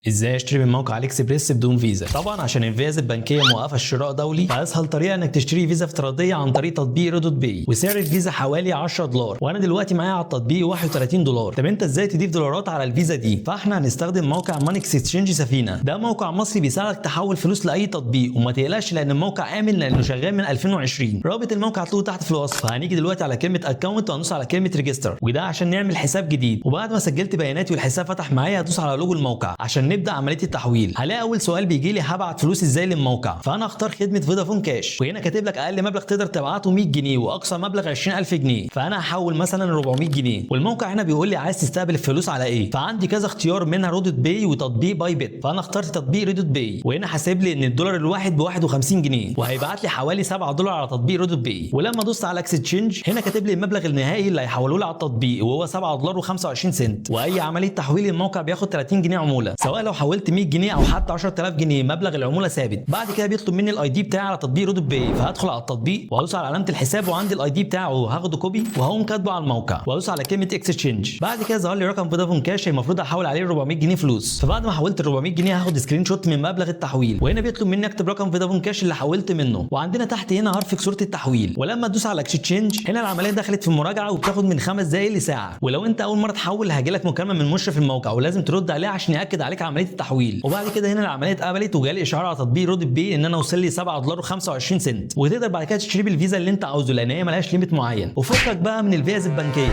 ازاي اشتري من موقع AliExpress بدون فيزا؟ طبعا عشان الفيزا البنكية موقفه الشراء دولي، فاسهل طريقه انك تشتري فيزا افتراضية عن طريق تطبيق RedotPay، وسعر الفيزا حوالي 10 دولار، وانا دلوقتي معايا على التطبيق 31 دولار. طب انت ازاي تضيف دولارات على الفيزا دي؟ فاحنا هنستخدم موقع Money Exchange سفينه. ده موقع مصري بيساعدك تحول فلوس لاي تطبيق، وما تقلقش لان الموقع امن لانه شغال من 2020. رابط الموقع هتلاقوه تحت في الوصف. هنيجي دلوقتي على كلمة account وهندوس على كلمة register، وده عشان نعمل حساب جديد. وبعد ما سجلت بياناتي والحساب فتح معايا، هدوس على لوجو الموقع عشان نبدا عملية التحويل. هلاقي اول سؤال بيجي لي: هبعت فلوس ازاي للموقع؟ فانا اختار خدمة فودافون كاش، وهنا كاتب لك اقل مبلغ تقدر تبعته 100 جنيه واقصى مبلغ 20000 جنيه، فانا هحول مثلا 400 جنيه. والموقع هنا بيقول لي: عايز تستقبل الفلوس على ايه؟ فعندي كذا اختيار، منها RedotPay وتطبيق Bybit، فانا اخترت تطبيق RedotPay. وهنا حاسب لي ان الدولار الواحد ب 51 جنيه، وهيبعت لي حوالي 7 دولار على تطبيق RedotPay. ولما ادوس على exchange، هنا كاتب لي المبلغ النهائي اللي هيحوله لي على التطبيق، وهو 7 دولار و25 سنت. واي عملية تحويل الموقع بياخد 30 جنيه عموله، سواء لو حولت 100 جنيه او حتى 10000 جنيه، مبلغ العمولة ثابت. بعد كده بيطلب مني ال ID بتاعي على تطبيق RedotPay، فهدخل على التطبيق وادوس على علامة الحساب، وعندي ال ID بتاعه هاخده copy وهقوم كاتبه على الموقع وادوس على كلمة exchange. بعد كده ظهر لي رقم فودافون كاش المفروض احول عليه 400 جنيه فلوس. فبعد ما حولت ال 400 جنيه هاخد screenshot من مبلغ التحويل، وهنا بيطلب مني اكتب رقم فودافون كاش اللي حولت منه، وعندنا تحت هنا هرفق صوره التحويل. ولما ادوس على exchange، هنا العملية دخلت في المراجعة وبتاخد من 5 دقائق لساعه. ولو انت اول مرة تحول هيجيلك مكالمة من مشرف الموقع، ولازم ترد عليه عشان ياكد عليك عملية التحويل. وبعد كده هنا العملية اتقبلت وجالي اشعار على تطبيق RedotPay ان انا وصل لي 7 دولار و25 سنت. وتقدر بعد كده تشتري بالفيزا اللي انت عاوزه لان هي ملهاش limit معين، وفكك بقى من الفيز البنكيه.